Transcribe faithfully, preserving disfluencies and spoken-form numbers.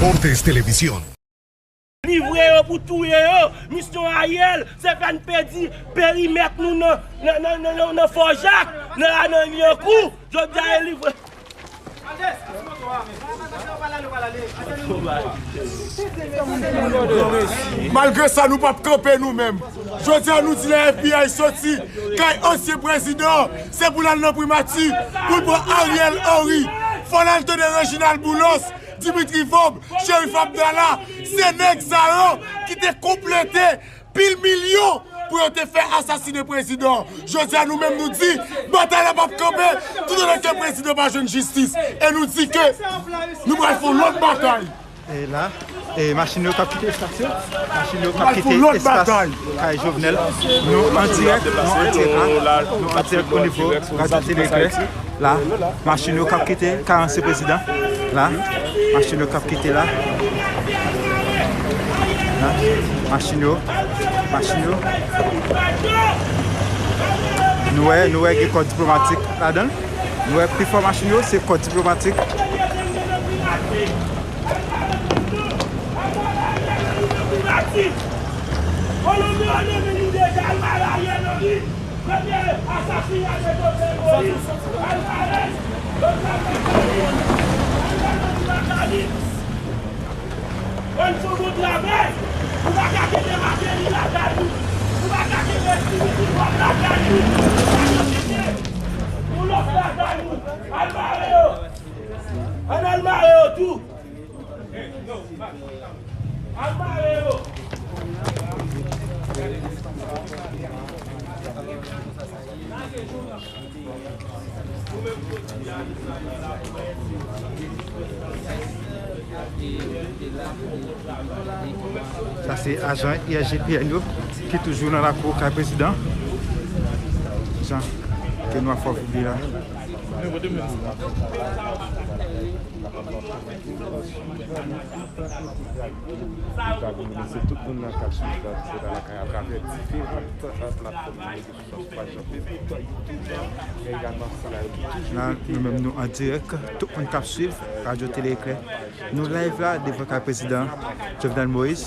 Deportes Televisión. Livre yo pou touye yo. Misyon Ariel, se fè n pèdi perimèt nou nan, nan, nan, nan, nan, nan Fò Jak, nan, nan Lyankou. Jodi a, e livre. Malgre sa, nou p ap kanpe nou menm. Jodi a, nou di lè F B I soti kay ansyen prezidan, se pou l al nan primati, pou l pran Ariel Henry. Fò l al tande Reginald Boulos, Dimitri Vorbe, Cherif Abdallah, se nèg sa yo ki te konplete pil milyon pou yo te fè asasinen prezidan. Jodi a, nou menm nou di, batay la p ap kanpe toutotan ke prezidan pa jwenn jistis. E nou di ke nou pral fè yon lòt batay. E la, e machin yo k ap kite espas yo. Machin yo k ap kite espas kay Jovenel. Nou an dirèk, nou an dirèk la. Nou an dirèk o nivo Radyo Tele Eklè. La, machin yo k ap kite kay ansyen prezidan. La, machin yo k ap kite la. La, machin yo, machin yo. Nou wè, nou wè gen kò diplomatik ladan l. Nou wè pifò machin yo se kò diplomatik. Kolonbi an Dominiken deja al mare Ariel Henry. Premye asasina de Jovenel Moïse. Al mare. Al mare. Ann fè yon bon travay. Nou pa ka kenbe Martelly lakay nou. Nou pa ka kenbe Dimitri Vorbe lakay nou. Nou pa ka kenbe Boulos lakay nou. Al mare yo. Ann al mare yo tou. Al mare yo. Sa se ajan I S G P N yo ki toujou nan lakou kay prezidan. Jan ke nou ap fè w vide la. Nou ta vin lese tout moun nan k ap swiv aktyalite la lakay atravè diferan platfòm nou mete sou paj Facebook, YouTube, men egalman sou live. La, nou menm nou an dirèk, tout moun k ap swiv Radyo Tele Eklè. Nou live la devan kay prezidan Jovenel Moïse.